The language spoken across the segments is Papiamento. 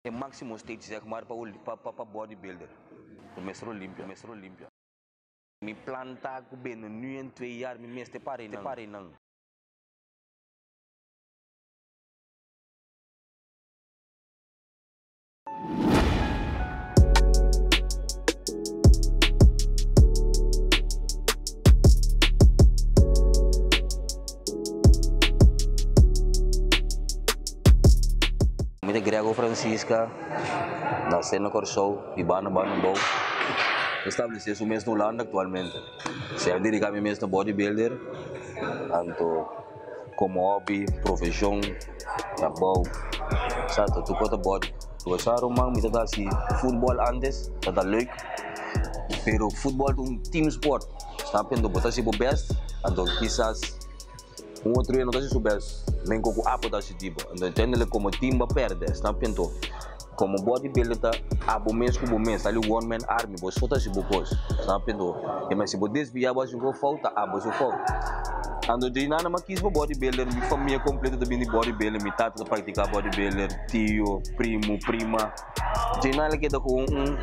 E máximo stage zeg maar pa pa pa pa bodybuilder. Bo mester Olympia, mester Olympia. Mi plan ta ku binnen nu en twee jaar mi mester para einan, para einan. Mi ta Grego Francisca, nasé na Kòrsou, bibá na Bandung. Establesé su mes na Hulanda aktualmente. Si a dediká mi mes na bodybuilder, anto komo hòbi, profeshon, trabou, sa ta tur kos ta body. Bo sa ruman, mi ta ta hasi futbòl ántes, ta ta leuk, pero futbòl ta un team sport, snap? Anto bo ta hasi bo bèst, anto kisas Un otro dia no ta hasi su best, men ku ku abo ta hasi tipo. Anto uiteindelijk komo team bo a perde, snap je? Anto komo bodybuilder ta abo mes ku bo mes, ta li one man army, bo so ta hasi bo kos, snap je? Anto e men si bo desvia bo hasi un kos fout, ta abo su fout. Anto dje nada mas kis pa bodybuilder, mi famia kompleto ta bini bodybuilder, mi tata ta praktika bodybuilder, tio, primo, prima. Dje nada keda ku un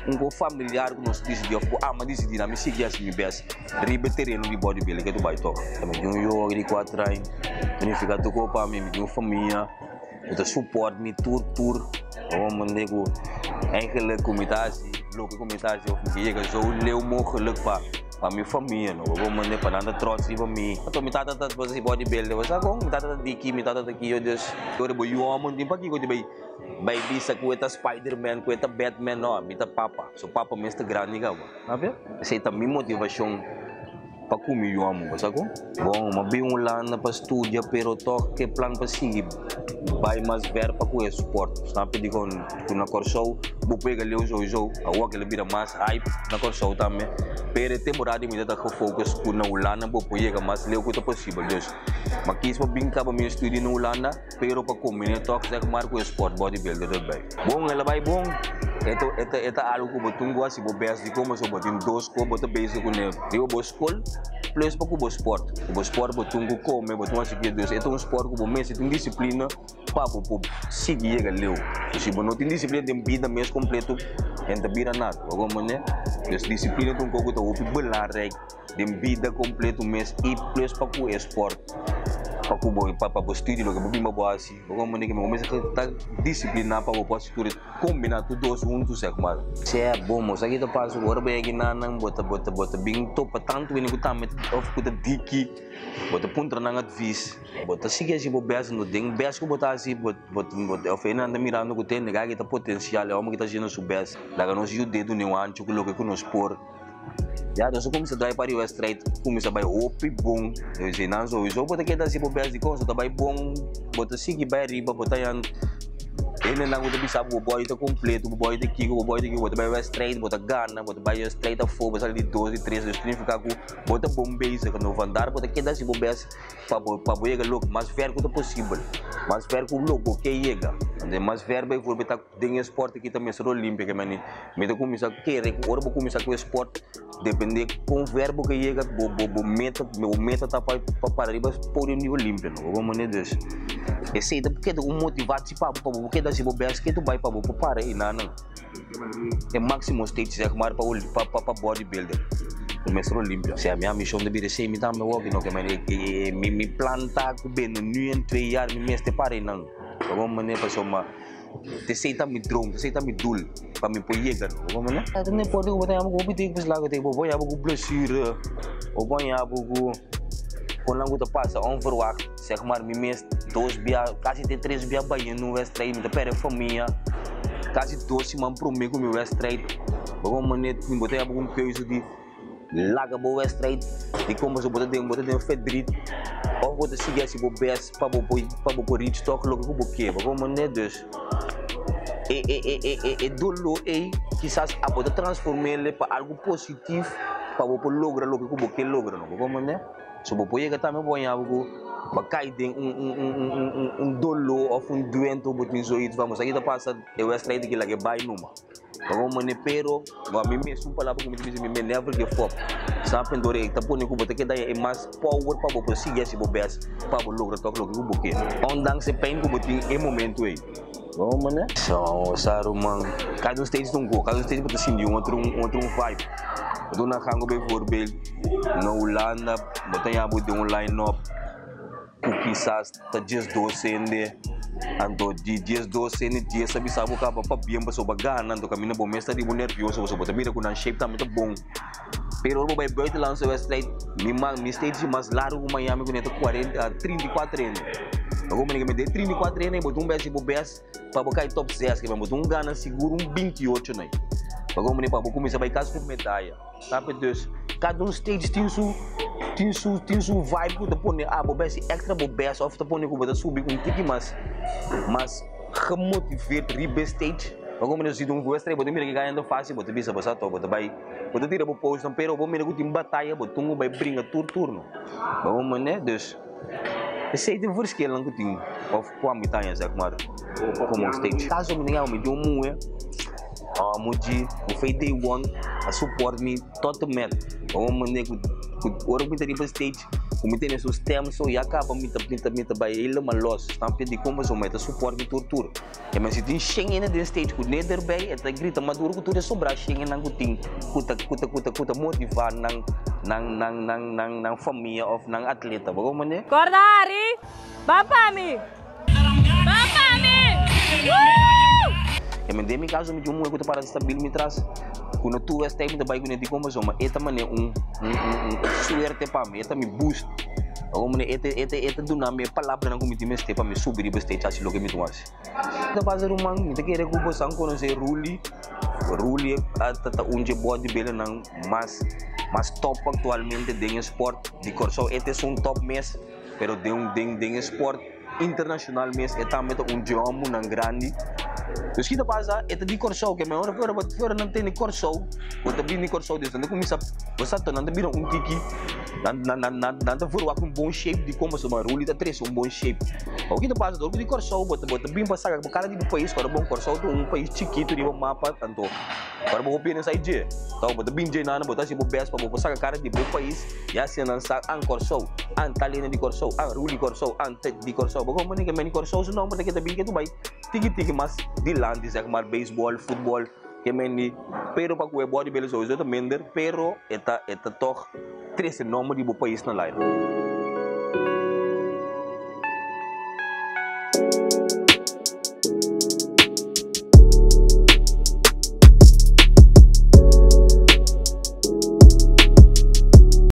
un kos familiar ku nos disidí of ku ama disidí na mi sigui hasi mi best. Riba e tereno di bodybuilding ke tu bai tok. Mi tin un yoga di kuater aña, significa tur ku pa mi, mi tin un famia ku ta support mi tur tur. Bo manda ku eigenlijk ku mi ta hasi loke ku mi ta hasi of mi ke yega zo leu mogelijk pa pa mi famia no. Bo manda pa nan ta trots riba mi. Anto mi tata ta hasi bodybuilding, bo sa kon? Mi tata ta diki, mi tata ta kiyo dus ora bo yu homo tin pakiko di bai bai bisa ku e ta spiderman, ku e ta batman no, mi ta papa. So papa mes ta grandi kaba. Papia? Esei ta mi motivashon pa ku mi yu amo, bo sa ku? Bon, m'a bin Hulanda pa studia, pero tòg ke plan pa sigui bai mas ver pa ku e sport. Snap je? Dikon ku na Kòrsou bo pega leu souiso, awor ke lo bira mas hype na Kòrsou tambe. Pero e temporada di mi ta ta gefocus ku na Hulanda bo por yega mas leu ku ta posibel. Dus, m'a kis pa bin kaba mi estudio na Hulanda, pero pa kombiné tòg zeg maar ku e sport bodybuilder erbij. Bon, el a bai bon. E ta, e ta, e ta algu ku bo tin ku hasi bo best di komo so bo tin dos kos bo ta bezig kuné riba bo skol plus pa ku bo sport. Ku bo sport bo tin ku kome, bo tin ku hasi kiko. Dus e ta un sport ku bo mester tin disiplina pa bo por sigui yega leu. So si bo no tin disiplina den bida mes kompleto, e no ta bira nada. Bo komprende? Dus disiplina ta un kos ku ta hopi belangrijk den bida kompleto mes i plus pa ku e sport, pa ku bo, pa bo studio loke bo bin pa bo hasi. Bo komprende ke mi kuminsá ta disipliná pa bo por hasi tur e kombiná tur dos huntu sèg mar. Sea bon bo sa ki ta pasa ku ora bo yega nan bo ta bo ta bo ta bin topa tantu hende ku tambe òf ku ta diki bo ta puntra nan advis bo ta sigui hasi bo bèst no den bèst ku bo ta hasi bo bo òf hende nan ta mirando ku tende ke ta potensial e hòmber ki ta hasiendo su bèst laga nos yud'é dun'é un ancho ku loke ku nos por. Ya nos a kuminsá drai pa riba straight, kuminsá bai hopi bon. Yo si nan sowieso bo ta keda hasi bo best di kon, so ta bai bon, bo ta sigui bai riba, bo ta yan hendenan ku ta bisa bo, bo body ta kompleto, bo body ta kiko, bo body ta kiko, bo ta bai riba straight, bo ta gana, bo ta bai straight afó, bo sali di dos, di tres, dus signifiká ku bo ta bon bezig. No vandaar bo ta keda hasi bo best pa bo pa bo yega loke mas ver ku ta posibel, mas ver ku loke bo ke yega. Anto mas ver baivoorbeeld ta. Den e sport aki ta mester olimpia ke meni mi ta kuminsá kere ku ora bo kuminsá ku e sport depende kon ver bo ke yega bo bo bo meta bo meta ta pa pa para riba podium di olimpia no bo mane dus esei ta keda un motivatsie pa bo pa bo keda hasi bo best ke tu bai pa bo por para enanan e maximo stage zeg maar pa pa pa pa bodybuilder bo mester olimpia osea mi ambishon ta bira esei mi tambe wou no ke mane mi mi plan ta ku bende nu en twee jaar mi mester para enan bo mane pasobra. Esei ta mi droom, esei ta mi doel pa mi por yega no. Bo manda? Ta ne por digo bo ta yama ku hopi teken slaga teken bo por yama ku blessure bo por yama ku konnan ku ta pasa onverwacht zeg maar mi mes dos bia kasi te tres bia bai en un wedstrijd mi ta perde famia kasi dos siman prome ku mi wedstrijd bo por manda bo ta yama ku un keuze di Laga bo wedstrijd di kon pasobra bo ta den bo ta den verdriet of bo ta sigui hasi bo best pa bo por pa bo por reach tok loke ku bo ke bo comprende dus e e e e e e dolor ei kisas abo ta transformele pa algu positif pa bo por logra loke ku bo ke logra no bo comprende so bo por yega tambe bo haña bo ku bo a kai den un un un un un un un dolor of un duente bo tin zoiets vamos aki ta pasa e wedstrijd aki laga e bai numa. Bo mane pero bo a mi mes un palabra ku mi ta bisa mi mes never give up sa pendor e ta pone ku bo ta keda e mas power pa bo por sigui hasi bo best pa bo logra tok loke ku bo ke ondanks e pain ku bo tin e momento ei. Bon manera. So, sa ruman, kada un stage ta un ko, kada un stage bo ta sinti un otro un otro un vibe. Bo ta una hango bijvoorbeeld na Hulanda, bo ta yabu den un line up ku kisas ta 12 hende, anto di 12 hende dies a bisa bo kaba pabien pasobra bo a gana, anto kaminda bo mes ta riba nervioso pasobra bo ta mira ku nan shape tambe ta bon. Pero ora bo bai buitenlandse wedstrijd, mi man, mi stage mas largo ku Miami ku ne ta 40, 34 hende. Bo komprende ke mi den 34 hende bo ta un bes di bo bes pa bo kai top 6, ke bo ta un gana sigur un 28 nai. Bo komprende pa bo kuminsa bai kas ku medaya. Snap je? Dus kada un stage tin su tin su tin su vibe ku ta pone ah bo bes extra bo bes of ta pone ku bo ta subi un tiki mas mas gemotiveerd riba e stage. Bo komprende si ta un wedstrijd bo ta mira ke gana ta fácil bo ta bisa bo sa to bo ta bai. Bo ta tira bo postnan, pero bo mira ku tin bataya, bo tungu bai bringa tur turno. Bo mane? Dus, esei ta e verschilnan ku tin of kua mi ta haña zeg maar komo stage. Kaso mi ta yama mi di un muhe, muji ku fei day one a support mi tot en met. Bo mane ku ora ku mi ta riba stage, ku mi tene su stem so ya kaba mi ta mi ta bai helemaal los. Snap je? Dikon pasobra mi ta support mi tur tur. E men si tin shen hende den stage ku neder bay e ta grita mas duro ku tur e sobrá shen hendenan ku tin ku ta ku ta ku ta ku ta motivá nan nan nan nan nan nan famia òf nan atleta. Bo komprendé? Korda Harry, Ban pa mi! Ban pa mi! Woo! E men den mi kaso mi tin un muhé ku ta para stabil mi tras ku no tur wèstèi mi ta bai kuné dikon pasobra e ta manera un un un suerte pa mi e ta mi boost. Bo komprendé? E ta e ta e ta duna mi e palabranan ku mi tin mester pa mi subi riba stage hasi loke mi tin hasi. Ta pasa ruman, mi ta kere ku bosan konosé Ruli. Ruli a ta ta un dje bodybuildernan mas mas top aktualmente den e sport di Kòrsou. E ta esun top mes, pero den den den e sport internashonal mes e tambe ta un dje hòmbernan grandi. Dus ki ta pasa? E ta di Kòrsou, ke mehor ora bo ora nan tende Kòrsou, bo ta bini Kòrsou, dus nan ta kuminsá bo sa nan ta bira un tiki. Nan nan nan nan nan ta verwagt un bon shape di kon pasobra Ruli ta trese un bon shape. Awor ki ta pasa dor ku di Kòrsou bo ta bo ta bin pa saka bo kara di bo pais ora bon Kòrsou ta un pais chikitu riba mapa anto ora bo hopi hende sa dje ta bo ta bin dje nan bo ta hasi bo bes pa bo por saka kara di bo pais i asina nan sa an Kòrsou an tal hende di Kòrsou an Ruli Kòrsou an te di Kòrsou bo kompende ke men di Kòrsou su nòmber ta keda bin ke tu bai tiki tiki mas dilanti zeg maar beisbòl futbòl. Ke men di, Pero pa ku e bodybuilder souiso ta minder, pero e ta e ta tog trese nomber di bo pais na laira.